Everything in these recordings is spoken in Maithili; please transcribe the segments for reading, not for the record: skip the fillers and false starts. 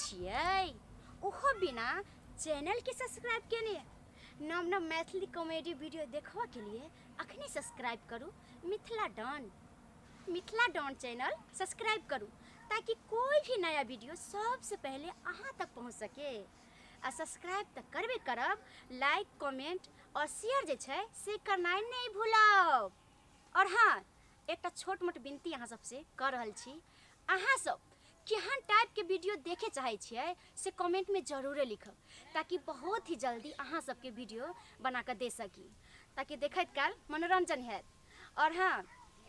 छियै ओहो बिना चैनल के सब्सक्राइब केने। नव नव मैथिली कॉमेडी वीडियो देखबा के लिए अखने सब्सक्राइब करू Mithila Don, Mithila Don channel subscribe करू ताकि कोई भी नया वीडियो सबसे पहले अहाँ तक पहुँच सके। आ सब्सक्राइब तऽ करबे करब, लाइक कमेंट और शेयर जे छै से करनाइ नहि भूलब। और हाँ, एकटा छोट मोट विनती अहाँ सबसे कर रहल छी, अहाँ सब केहन टाइप के वीडियो देखे चाहै छियै से कमेंट में जरूरे लिखब ताकि बहुत ही जल्दी अहाँ सबके वीडियो बना कऽ दे सकी, ताकि देखैत काल मनोरंजन हैत। और हाँ,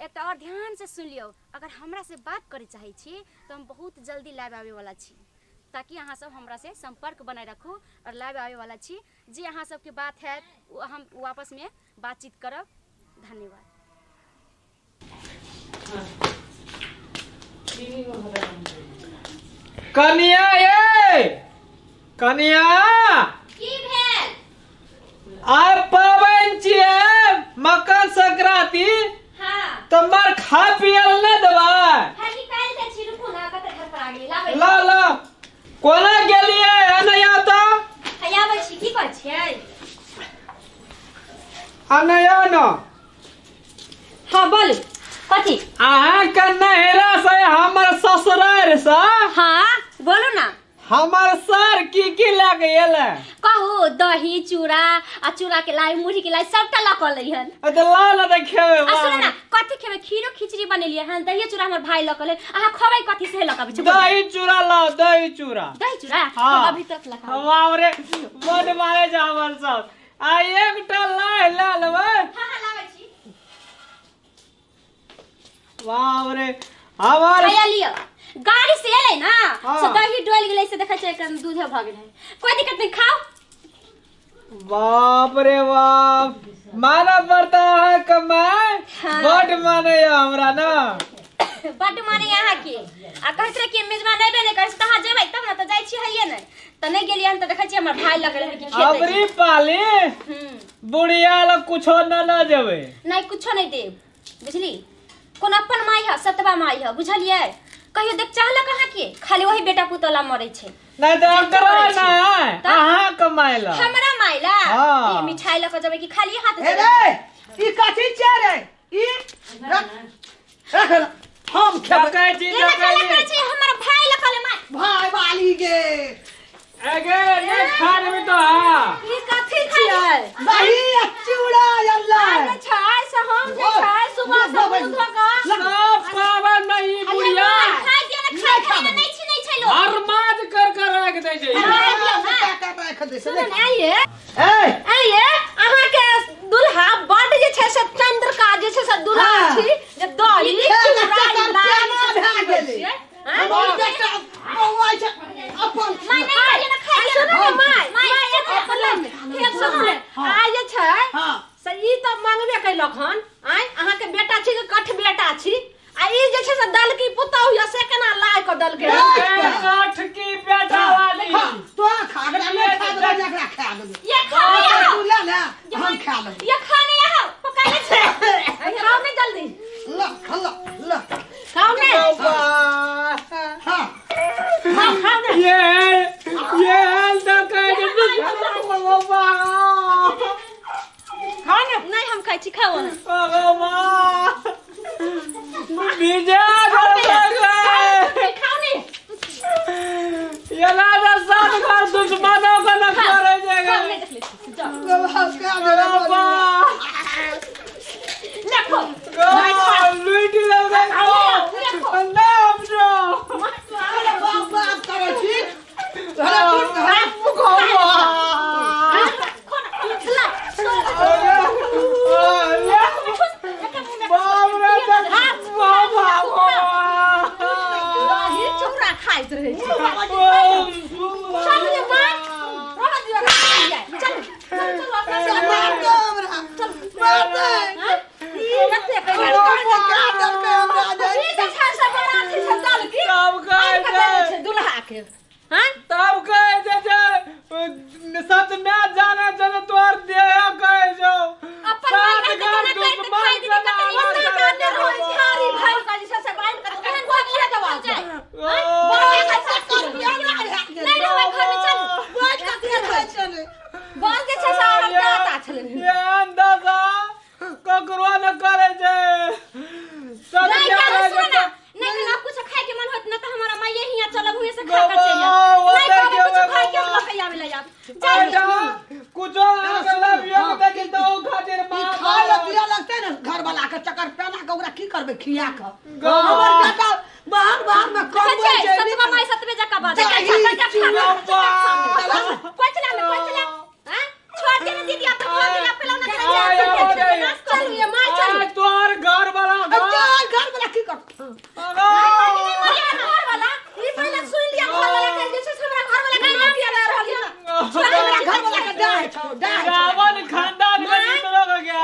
एकटा और ध्यान से सुन लियौ, अगर हमरा से बात करे चाहै छी तऽ हम बहुत जल्दी लाइव आबै वाला छी, ताकि अहाँ सब हमरा से संपर्क बनाए रखू। और लाइव आबै वाला छी, जे अहाँ सबके बात हैत ओ हम आपस में बातचीत करब। धन्यवाद। कनिया ये कनिया की भेल? आइ पाबनि छियै मकर संक्रांति। हाँ। तो मार खा पियल न देबै? हाँ, निकालि दै छी, रुकू ना, कतऽ घर पर आ गेली, लाबै छी। ला ला, कोना गेलियै अनैया तऽ? हैया आबै छी, की कहै छियै? अनैया न। हाँ बोलू, कथी? अहाँके नैहरा से हमर ससुरारि से। हाँ बोलू ना। हमर सर की की लए के एलै? कहू, दही चूड़ा आ चूड़ा के लाई मुरही के लाई सबटा लऽ कऽ अलै हन। तऽ ला ना तऽ खेबै। आ सुनू ना, कथी खेबै? खीरो खिचड़ी बनेलियै हन, दही चूड़ा हमर भाई लऽ कऽ अलै। अहाँ खबै कथी से लऽ कऽ आबै छी? बोलू। दही चूड़ा लाओ, दही चूड़ा। दही चूड़ा? हाँ। हम अभी तक लऽ कऽ आबै। बाप रे, बड मारै छै हमर सब। आ एकटा लाइ लए लेबै। हाँ हाँ, लाबै छी। बाप रे, हमर हैया लिअ, गाड़ी से एलै ना। हाँ। से दही डोलि गेलै, से देखै छियै एखन दूधे भऽ गेलै। कोई दिक्कत नहीं, खाओ। बाप रे बाप, मानऽ पड़ता है कमाई। हाँ। बड माने हमरा ना। बड्ड माने अहाँके। आ कहैत रहे कि मेजबान अयबे नहि करै छै, तऽ अहाँ जेबै तब ने, तऽ जाइ छी हैये नहि, तऽ नहि गेलियै हन। तऽ देखै छियै हमर भाय लग रहै कि खेतै। अबरी पाली बुढ़िया लग कुछो न लऽ जेबै। नहि, कुछो नहि देब, बुझली? कोन अपन माय है, सतबा माय है, बुझलियै? कहियो देख चाहलक अहाँके? खाली वही बेटा पुतोह ला मरै छै। नहि तऽ जे ओकरा करै छै। नहि, तऽ? अहाँ कमाय ला। हमरा माय ला? हाँ। ई मिठाई लऽ कऽ जेबै कि खाली हाथ ए जेबै? रे, ई कथी छियै रे? ई रख रख, हम खेबै। देखै छी। एना देखै कला छी। करै छै हमर भाय लऽ कऽ माय। भाय वाली गे। एगे नहि खा देबै तो हाँ। ई कथी छियै? दही आ चूड़ा अल्ला। आइ जे छै से हम जे छै सुबह से मुँह धो कऽ सब पाबनि नहीं बुढ़िया। खाइ दियौ ने, खाइ खाइ ने, नहि छिनै छै लोक। हर माज कर कर राखि दै छै। खाइ दियौ ने। राख दे से। सुनू ने, आइये ए आइये, अहाँके दुल्हा बड्ड जे छै से चंद्रका जे छै से दुल्हा हाँ। छी जे दही ई खेल चूड़ा चक्कर लाइ प्याना जे छै से भए खाइ गेलै। छियै। आँय? हमर बेटा बौआ छै अपन। माय, नहि खाइए ने, खाइ दियौ सुनू ने। ने माय, माय, माय, अपन हे सुनू ने, आइ जे छै हाँ। से ई तऽ मांगबे कैलक हन। आँय, अहाँके बेटा छी कि कठ बेटा छी? आ ई जे छै से दलकी पुतहु यऽ, से केना लाय कऽ दलकै? ए, कठ की बेटा वाली। खा तो खा, अगर नहि खा देबै एकरा खा देबै। ये खाने यहाँ। तू ले ले, हम खा लेबै। ये खाने यहाँ पकाइले छै। खाउ ने जल्दी। ल ल ल। खाउ ने। बाबा। हाँ। खाउ, खाउ ने। ये तो कहै छै बाबा। खाउ ने। नहि, हम खाइ छी, खाउ अहाँ। बाबा बीजा गए। खाउ ने। ये ना तो सब घर दुश्मनों को न करे जाएगा। खाउ ने, देख लै छी, जाउ। बाबा खा देबै। बाबा। देखो। लूट ले देखो। नाम जो। अरे बाप बाप करै छी, अरे तू दही चूड़ा खाइत रहै छै। चलू ये माय, रहऽ दियौ, खाइ जाय। चलू चलू चलू, अपना सब मार दे हमरा, मार दे। आँय? ई कते काट देलकै हमरा जे। ई जे छै से बड़ा अथी छै दलकी। तब कहै आनि कऽ देने छै छै दुल्हा के। आँय? तब कहै छै जे सच में जाने छै जे तोहर देह कहै छौ। अपन सात माय घर के केना काटि दुश्मन खाइ के देतै, कते नाम ओना करे काने छै। रहै थारी भरि कऽ जे छै से बान्हि कऽ केहन कोन इहे जवाब छै? ओ, बड़ा चक्कर पियाना भए हमर बेटा बाहर बाहर में कम देखै छियै, सतबा माय सतबे जकाँ बाजै छै। कोइ चला ले, कोइ चला। हैं? छोड़ दे ने दीदी, आब तऽ भऽ गेल, आब पेलौना चलै छै, आब छोड़ दे, नाश कऽ चलू ये माय, चलू। आज तोहर घर वाला चल घर वाला की कर मरिया घर वाला, ई पहिले सुनि लिअ, घर वाला के जे छै से हमरा घर वाला के नाम किया लऽ रहल यऽ? हमरा घर वाला के डाह छौ, डाह छौ। रावण खानदान में निकलो गया।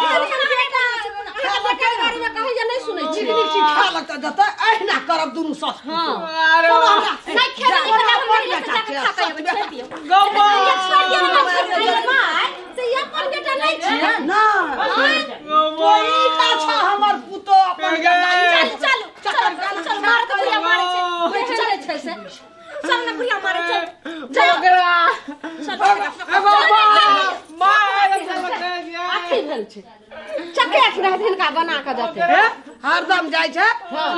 अहाँके बेटाके बारेमे कहै जे नहि सुनै नीक छियै। नीक चीज खा लगतै जतऽ एहिना करब दुनू सस हँ। अरे नहि खेबै, कोनो नहि अपन खेबै, बेटा जाके छै, खा कऽ सत एबै, बेटा। छोड़ि दियौ। गप्पा छोड़ि दियौ, छोड़ि दियौ, माय, से ई अपन बेटा नहि छियै। ना तोही का छ हमर पुतो अपन बेटा। चलू, चलू, चलू, चलू, मार के बुढ़िया मारै छै। केहन चलै छै से? चल ने बुढ़िया मारै छै। बकरा चल, मार अथी भेल छै। चकेठ रहत हिनका बना कऽ देतै। हे, हरदम जाइ छै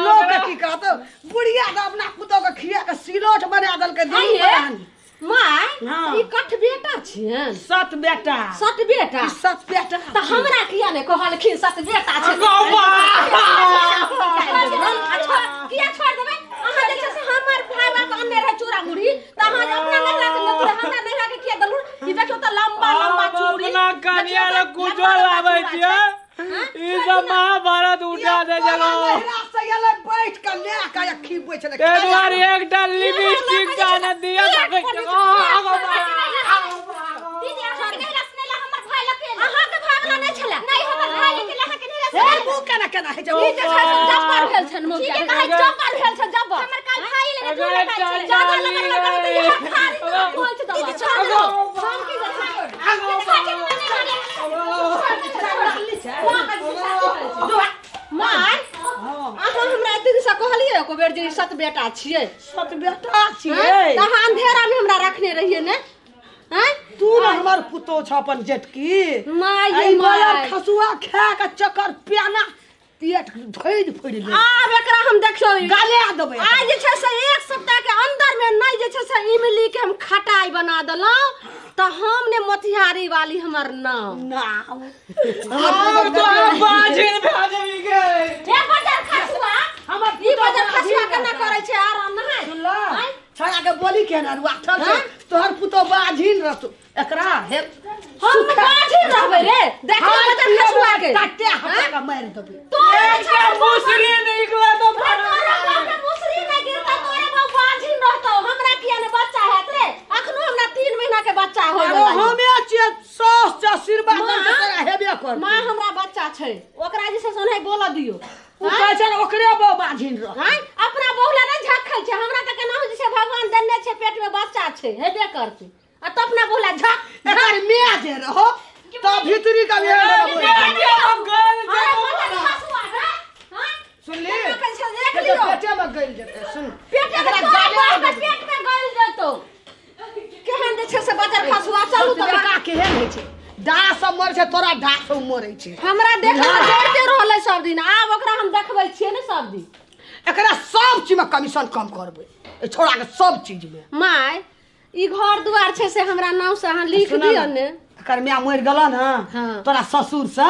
लोक के की कहत बुढ़िया तऽ अपना पुतो के खिया के सिलोट बना देलकै दुनू आइये, बहन। माय, हँ। ई कठ बेटा छियनि? सत बेटा। सत बेटा? ई सत बेटा। तऽ हमरा किया नहि कहलखिन सत बेटा छै? अच्छा, किया छोड़ देबै? अहाँ जे छै से हमर भाय बाप अनने रहै चूड़ा मुरही, तऽ अहाँ जे अपना नैहरा के लेतु रहै, हमरा नैहरा के किया देलहुँ? ई देखियौ तऽ लम्बा लम्बा चूड़ी। अपना कनिया ले कुछो लाबै छियै, ई सब महाभारत उठा दे जगह। नैहरा से एलै बैठ के ले के आ खिबै छलै। ताहि दुआरे एकटा लिपस्टिक का न दिया। दीदी, अहाँके नैहरा से नहि हमर भाय लऽ के एलै। अहाँके भाय वाला नहि छलै। नहि, हमर भाय लऽ के एलै, अहाँके नैहरा से हे नहि। मुँह केना केना होइ छै? ई जे छै से जब्बर भेल छनि मौका। ठीके कहै छी। जब्बर भेल छै, जब्बर। हमर काल भाय एलै, दूर अगर लगा छलै। जादा लबर लबर करबै तऽ इएह थारी तऽ होइ छै दबा। दीदी, छोड़ दियौ। हम की करबै? माय, अहाँ हमरा एते दिनसँ कहलियै एको बेर जे ई सत बेटा छियै? सत बेटा छियै। तऽ अहाँ अंधेरामे हमरा रखने रहियै ने? हैं? तू ने हमर पुतो छ अपन जेटकी। माय ये एहि बड़ा माय। खसुआ खा के चक्कर प्याना पेट धोइ फोड़ि ले। आब एकरा हम देखियौ गाले देबै। आइ जे छै से एक सप्ताह के अंदर में नहि जे छै से इमली के हम खटाई बना देलहुँ तऽ हम ने मोतिहारी वाली हमर नाम। ना। आब तोहर बाजिन भए जेबी गे। हे बजर खसुआ, हमर ई बजर खसुआ केना करै छै आराम नहि? सुनला छड़ा के बोली केना रुआ ठल छै तोहर पुतो बाझिन रहतौ एकरा हे। हम बाझिन रहबै रे, देख हाथ बजर खसुआ के काटे हटा के मारि देबै। तोरे एकटा मुसरी निकला तो तोरा बाप के मुसरी नहि गिरतौ, तोरे बाप बाझिन रहतौ। हमरा किया ने बच्चा हेत रे? अखनो हमरा 3 महीना के बच्चा हो अरे गेलै। हमे छियै सास से आशीर्वाद माँ? दै छै तोरा हेबे कर। माँ, हमरा बच्चा छै, ओकरा जे छै से ओनाहि बोलऽ दियौ। उ कहै छै ने ओकरे बौ बाझिन रह। आँय, अपना बहुला नहि झखल छै, हमरा तऽ केनाहु जे छै भगवान देने छै, पेट में बच्चा छै, हेबे करतै। आ तऽ अपना बहुला झक एकर my जे रहो तऽ भीतरी के भी अरे बजर खसुआ रे, हाँ? सुनली? केना कहै छै, देख लियौ। पेटे में गलि जेतै सुन। पेटे में एकरा तोरा गाले बाप के देबै। पेट में गलि जेतौ। केहन जे छै से बजर खसुआ, चलू तऽ बेटा केहन होइ छै? डाह सब मरै छै तोरा डाह सब मरै छै। हमरा देखै मे डरते रहलै सब दिन, आब ओकरा हम देखबै छियै ने सब दिन। एकरा सब चीज में कमीशन कम करबै ए छोड़ा के सब चीज में। माय, ई घर दुआर छै से हमरा नाम से अहाँ लिख सुना दिअ ने। ने। एकर my मरि गेल ने हाँ। तोरा ससुर से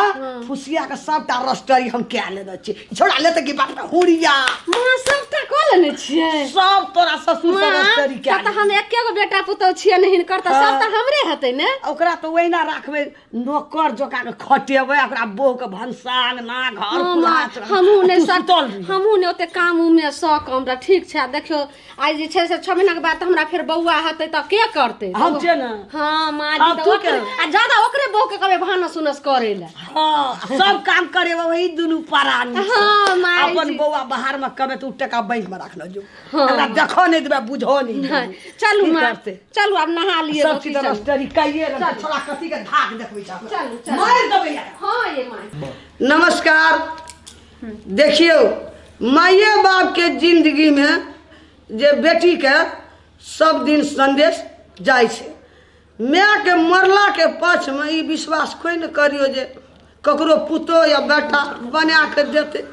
फुसिया के सबटा रजिस्ट्री हम कए लेने छी। छोड़ा लेते कि बाप रे हुरिया। माँ, सबटा कऽ लेने छियै? सब तोरा ससुर से माँ, रजिस्ट्री कए तऽ हम एके गो बेटा पुतहु छियै ने हिनकर, तऽ सब तऽ हमरे हेतै ने? ओकरा तऽ ओहिना राखबै नौकर जकाँ के खटेबै ओकरा बहू के भनसा अंगना घर हाँ, पूरा माँ, हमहूँ नहि तू सक सुतल रही। हमहूँ नहि ओते काम उमे शौक हमरा ठीक छै। आ देखियौ आइ जे छै से 6 महीना के बाद तऽ हमरा फेर बौआ हेतै तऽ के करतै? हम छियै ने। हाँ माँ जी, आब तऽ तू ओकरे के? आ ज्यादा ओकरे बहू के कहबै भानस उनस करै लए। हाँ, सब काम करेबै वही दुनू प्राणी से। हाँ, माय अपन जी। बौआ बाहर में कमे तऽ उ टका बैंक में राखने जो। हाँ। एकरा देखो नहीं देबै बुझो नहीं देबै। नहि, चलू की माँ, करतै? चलू आब नहा लिअ। सब रोटी चीज चलू। रजिस्ट्री कइए रहल छै। छोड़ा कथी के धाक देखबै छै? चलू, चलू। मारि देबै यार। हाँ ये माय। नमस्कार। देखियौ माइए बाप के जिंदगी में जे बेटी के सब दिन संदेश जाइ छै। My के मरला के पक्ष में ई विश्वास कोई न करियो जे ककरो पुतो या बेटा बना के देतै।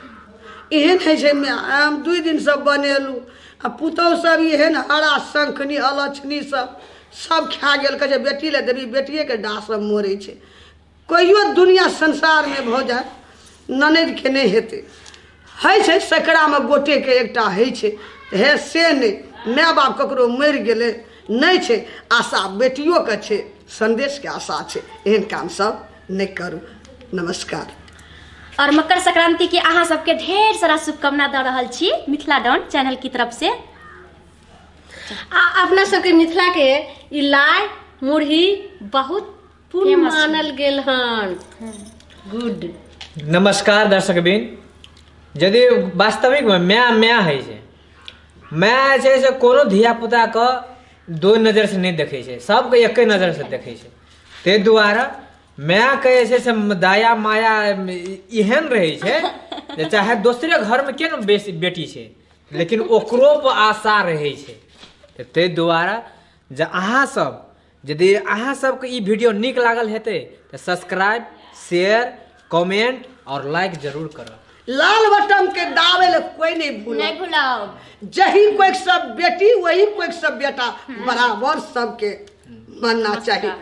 एहन होइ छै my, हम 2 दिन से बनेलहुँ आ पुतहु सब एहन हरा शंखनी अलक्षणी सब सब खा गेल। कहै छै बेटी लए देबी, बेटिएके डाह सब मरै छै। कहियो दुनिया संसारमे भऽ जाय ननदिके नहि हेतै। होइ छै सैकड़ामे गोटेके एकटा होइ छै। हे से नहि, माय बाप ककरो मरि गेलै नहि छै, आशा बेटियोके छै, संदेशके आशा छै। एहन काम सब नहि करू। नमस्कार। और मकर संक्रांति के अहाँ सबके ढेर सारा शुभकामना दऽ रहल छी मिथिला डॉन चैनल की तरफ से। आ अपना सबके मिथिला के ई लाइ मुरही बहुत पुण्य मानल गेल हन। गुड। नमस्कार दर्शकबिन। यदि वास्तविक में माय माय होइ छै, माय जे छै से कोनो धिया पुता के दो नजर से नहि देखै छै, सबके एके नजर से देखै छै। ताहि दुआरे माय के जे छै से दया माया एहन रहै छै जे चाहे दोसरे घर में के ने बेसी बेटी छै, लेकिन ओकरो पर आशा रहै छै। तऽ ताहि दुआरे जे अहाँ सब यदि अहाँ सबके ई वीडियो नीक लागल हेतै तऽ सब्सक्राइब, शेयर, कमेंट और लाइक जरूर करब। लाल बटन के दाबे ले कोई नहीं भूलो, नहीं भूलाओ। जही कोई सब बेटी वही कोई सब बेटा, बराबर सबके मानना चाहिए।